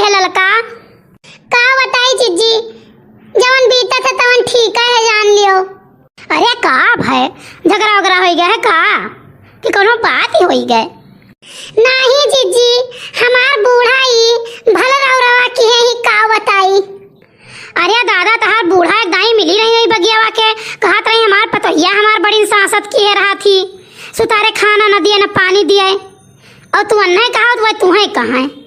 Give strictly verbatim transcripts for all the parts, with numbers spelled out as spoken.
हे ललका। का बताई जिज्जी, जवन बीतत है तवन ठीक है, जान लियो। अरे का भय, झगड़ा वगड़ा होइ गया है का, कि कौनो बात ही होइ गए? नाही जिज्जी, हमार बूढ़ा ई भल रौरवा किहे ही, का बताई। अरे दादा, तहार बूढ़ा एक दाई मिली रही, वही बगियावा के, कहत रही, "हमार पतोहिया हमार बड़ी सासत किहे रहत ही, सुतारे खाना न दिए, न पानी दिए, और तू अन्हे कहा, वह तुहे कहा है।"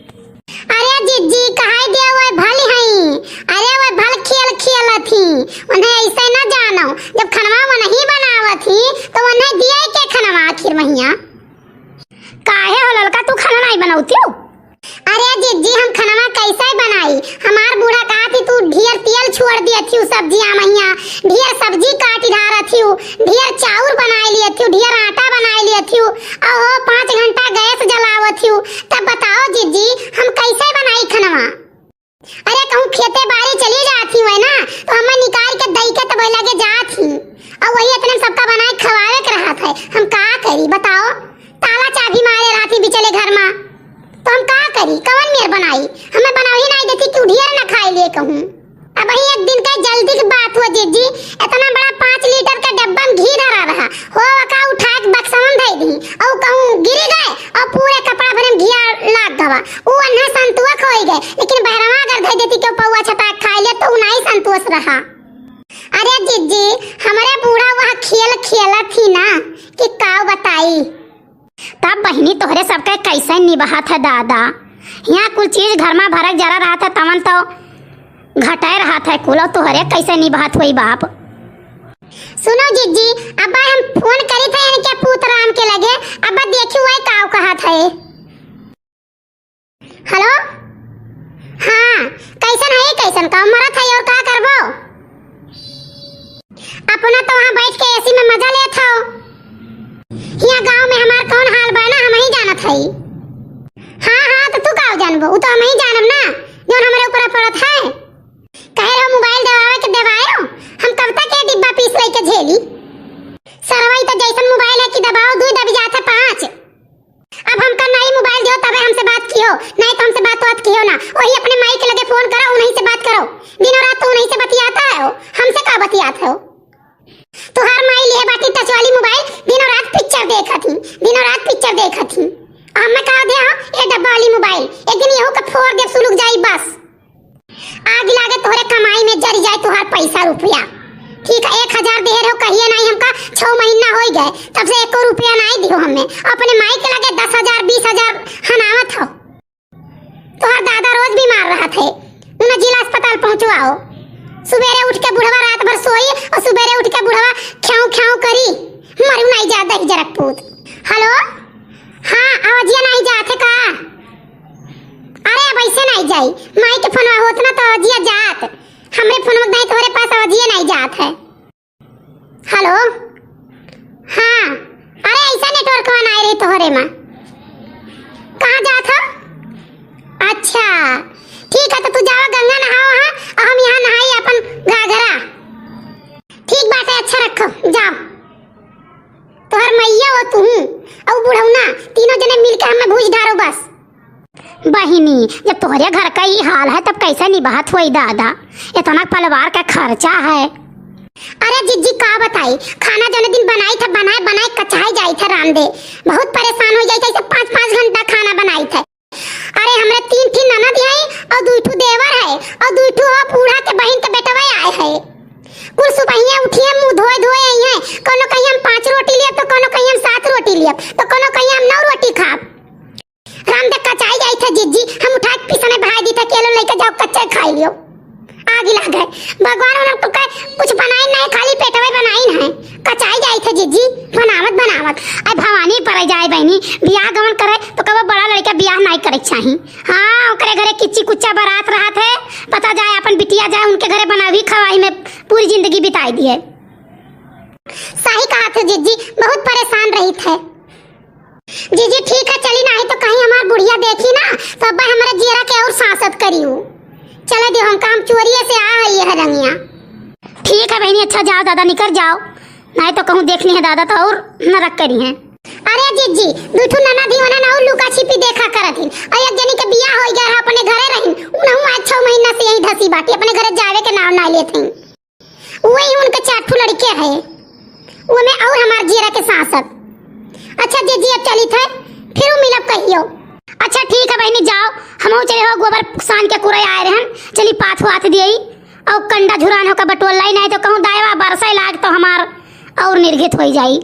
अरे जिज्जी, कहाई दिया, वह भल हई। अरे वह भल खेल खेलत ही, उन्हें ऐसे न जानो, जब खनवा वो नहीं बनावत ही, तो उन्हें दिए के खनवा आखिर महिया? काहे हो ललका, तू खाना नाई बनौतियो? अरे जिज्जी, हम खनवा कैसे बनाई? हमार बूढ़ा कहत ही, "तू ढेर तेल छोड़ दियत ही सब्जिया महिया, ढेर सब्जी काट डारत ही, ढेर चाउर बनाए लियत ही, ढेर आटा बनाए लियत ही, अहो पाँच घंटा गैस जलावत ही, तब बताओ जिज्जी, हम कैसे बनाई खनवा?" अरे कहूँ खेते बारी चली जात ही हुए ना, तो हमें निकाल के दई के तब लगे जात ही, और वही इतने सबका बनाए खवावे के रहत है, हम का करी बताओ? ताला चाबी मारे रहत ही बिचले घर मा, तो हम का करी? कवन मेर बनाई? हमें बनावे ही नाई देती कि ढेर ना खाए लिए कहूँ। अब वही एक दिन का जल्दी की बात हुआ जिज्जी, इतना बड़ा पाँच लीटर का डब्बा में घी धरा रहा, हो का उठा के बक्सवन धई दी, और कहूँ गिरी गए, और पूरे कपड़ा भरे में घिया लाग गवा। उ अन्हे संतुआ खोई गए, लेकिन बहरवा अगर धई देती के पौआ छटा के खाए ले, तो उ नाई संतोष रहा। अरे जिज्जी, हमरे बूढ़ा वह खेल खेलत ही ना, कि का बताई। तब बहिनी, तोहरे सबके कैसे निबहत है दादा? यहाँ कुल चीज घर मा भरक जरा रहत है, तवन तो घटाए रहत है कुल, और तोहरे कैसे निबहत होई बाप? सुनो जिज्जी, अब हम फोन करी थे इनके पूत राम के लगे, अब देखी वही काव कहत है। हेलो, हाँ, कैसन है, कैसन का मरत है और का करबो? अपना तो वहाँ बैठ के एसी में मजा लेत हो। हियाँ गाँव में हमार कौन हाल बा ना, हम ही जानत हई। हाँ, हाँ, तो तू का जानबो, उ तो हम ही जानब ना, जौन हमरे ऊपर पड़त है। कहे रहो मोबाइल दबावे के दबायो, हम कब तक ये डिब्बा पीस लेके झेली? सरवाई तो जैसन मोबाइल है कि दबाओ, दुई दबी जात है पाँच। अब हमका नई मोबाइल दियो, तबे हमसे बात कियो, नहीं तो हमसे बात बात कियो ना। वही अपने माई के लगे फोन करो, उन्हीं से बात करो। दिनों रात तो उन्हीं से बतियाता है हो, हमसे का बतियात है हो? तुहार माई लिए बाटी टच वाली मोबाइल, दिनों रात पिक्चर देखत ही, दिनों रात पिक्चर देखत ही। अब मैं कहा दे हाँ, ये डब्बा वाली मोबाइल, एक दिन यहू का फोड़ दे, सुलुक जाई बस। आग लागे तोहरे कमाई में, जरि जाए तोहार पैसा रुपया। ठीक है, एक हजार दे रहो, कहिए नहीं हमका, छह महीना होइ गए, तब से एको रुपया नहीं दियो हमें। अपने माई के लगे दस हजार, बीस हजार हनावत हो। तोहार दादा रोज बीमार रहत है, उन्हें जिला अस्पताल पहुँचवाओ। सुबेरे उठ के बुढ़वा रात भर सोई और सुबेरे उठ के बुढ़वा ख्याऊ ख्याऊ करी, मरू नहीं जा दही जरक पूत। हेलो, हाँ, आवाजिया नहीं जात है का? अरे, अब ऐसे नहीं जाई, माई के फोनवा होत ना तो आवाजिया जात, हमरे फोनवा नहीं, तोहरे पास आवाजिया नहीं जात है। हेलो, हाँ, अरे, ऐसा नेटवर्कवा नहीं रही तोहरे मा, कहाँ जात हो? अच्छा, ठीक है, तो तू जावा गंगा नहाओ, हाँ, और हम यहाँ नहाई अपन घाघरा। ठीक बात है, अच्छा रखो, जाओ। तोहर मैया हो तू, और बुढ़ौना, तीनों जने मिलके हमें भूज डारो बस। बहिनी, जब तोहरे घर का ई हाल है, तब कैसे निभात होई दादा? इतना परिवार का खर्चा है। अरे जिज्जी, का बताई, खाना जौने दिन बनाई था, बनाए बनाए कचाई जाई था रांधे। बहुत परेशान हो जाई था, ऐसे पाँच पाँच घंटा खाना बनाई था। अरे, हमरे तीन ठिन ननद है और दुई ठो देवर है और दुई ठो हो बूढ़ा के बहिन के बेटवा आए है। कुल सुबहिया उठिए, मुँह धोए धोए आई है। कोनो कहीं हम पाँच रोटी लियब, तो कोनो कहीं हम सात रोटी लियब, तो कोनो कहीं हम नौ रोटी खाब। राम दे कचाई जाई थे जिज्जी, हम उठा के पिसने बहाई दी थे, केलो लेके जाओ, कच्चे खाई लियो। आगी लाग है। भगवान उन्हें तो कहे, कुछ बनाइन नहीं, खाली पेटवे बनाइन है। कचाई जाई थे जिज्जी, बनावत बनावत। आई भवानी परे जाए बहनी, बियाह गमन करे तो कबो बड़ा लड़का बियाह नहीं करे के चाही। हाँ, ओकरे घरे किच्ची कुच्चा बारात रहत है, पता जाए अपन बिटिया जाए उनके घरे बनावी खवाई में पूरी जिंदगी बिताई दिए। सही कहा थे जिज्जी, बहुत परेशान रही थे। जीजी, ठीक है, चली, नाही तो कहीं हमार बुढ़िया देखी ना, तो अब्बा हमरे जियरा के और सांसत करी उ। चले दियो, हम काम चोरिए से आ है ये हरंगिया। ठीक है बहनी, अच्छा जाओ दादा, निकर जाओ, नाही तो कहूँ देखनी है दादा तो और नरक करी है। अरे जीजी, दू ठू ननद ही वनन और लुका छिपी देखा करत हिन, और एक जनी के बियाह हो गया है, अपने घरे रहिन, बाकी अपने घरे जावे के नाव ना लेत हैं। वही उनके चार ठो लड़के है, वो में और हमार जियरा के सांसत। अच्छा जीजी, अब चलित है, फिर वो मिलब कहियो। अच्छा ठीक है बहिनी, जाओ, हमहू चले हो गोबर सान के कुरई आए रहन, चली पाथ वाथ दियई और कंडा झुरान होकर बटोर लाई, नहीं तो कहूँ दायवा बरसै लाग तो हमार और निर्घित होई जाई।